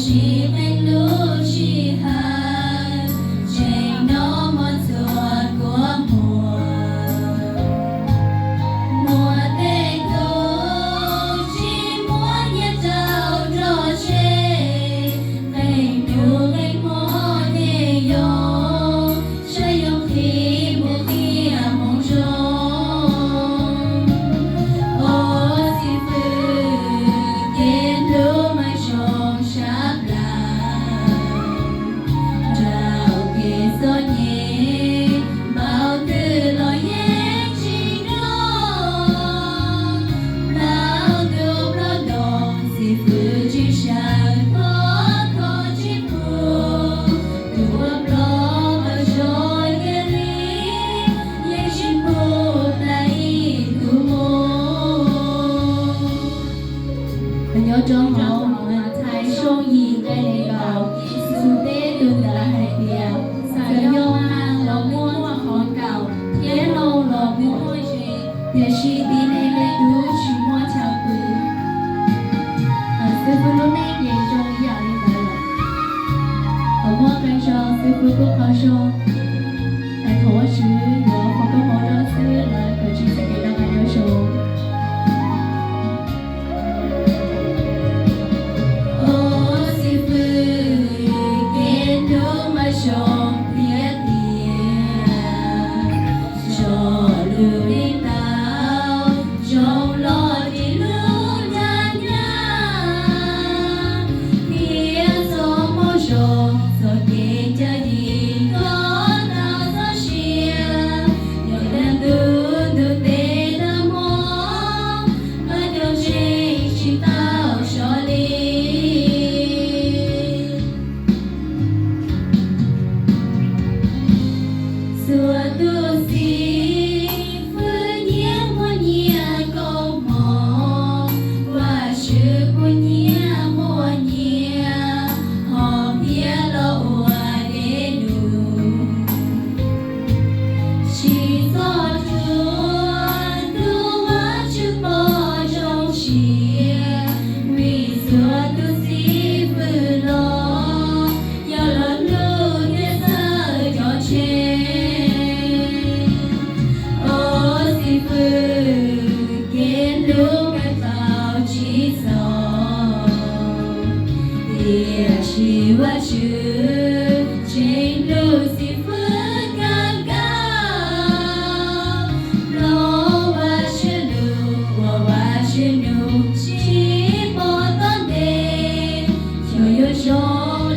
Tsis qeeb lub sij hawm, tseem nov mov txhua kua muag. Muaj tej tug tsis muab nyiaj rau nrog tseg, qee hnub qee hmo ces yog saib yuav qhib mus qhia hmoov zoo. Ua xib fwb kev hlub mas zoo sab plaws, nraum kev txom nyem npaum twg los yeej tsis nyob. Plaub ntuj plaub ntoo xib fwb tsis sawv, thov kho tsis pub, tus uas plob mas zoo ib yam li, yeej tsis pub tag ib tug mus. Nyob rau hauv Mathais tshooj yim nqe nees nkaum, Yexus teb tus ntawd hais tias, txawm yog mag los muaj qhov kaum, thiab hlau los muaj ze, tiam sis tim nej leej tub tsis muaj chaw pw. Xib fwb lub neej ces zoo ib yam li ntawd lawm. Thaum muaj qee zaug xib fwb kuj qaug zog, es thaum Vajtswv yuav foom koob hmoov rau xib fwb lawm, kom tsis txais kev nco qab nyob zoo. Ua xib fwb kev hlub mas zoo thiab tiag, zoo lub neej tau zoo los ris lub dag nyab, thiab txoj moo zoo txoj kev cawm dim koj tau txoj sia. Yog leej twg ntuj tes tag hmo, mas cov ntseeg tsis tau so li. Txhua tus xib fwb nyias muaj nyias koob hmoov, Vajtswv kuj nyias muaj nyias hom phiaj los ua dej num. Tsis txhob tsuas tus Vajtswv pom zoo siab, vim txhua tus xib fwb los yog los hlub thiab txhawb cov ntseeg. Ua xib fwb kev hlub kawm tau tsis txaus, tiam sis Vajtswv tseem hlub xib fwb kawg nkaus. Mloog Vajtswv lus, ua Vajtswv nug, tsis pom tom ntej, xyov yuav zoo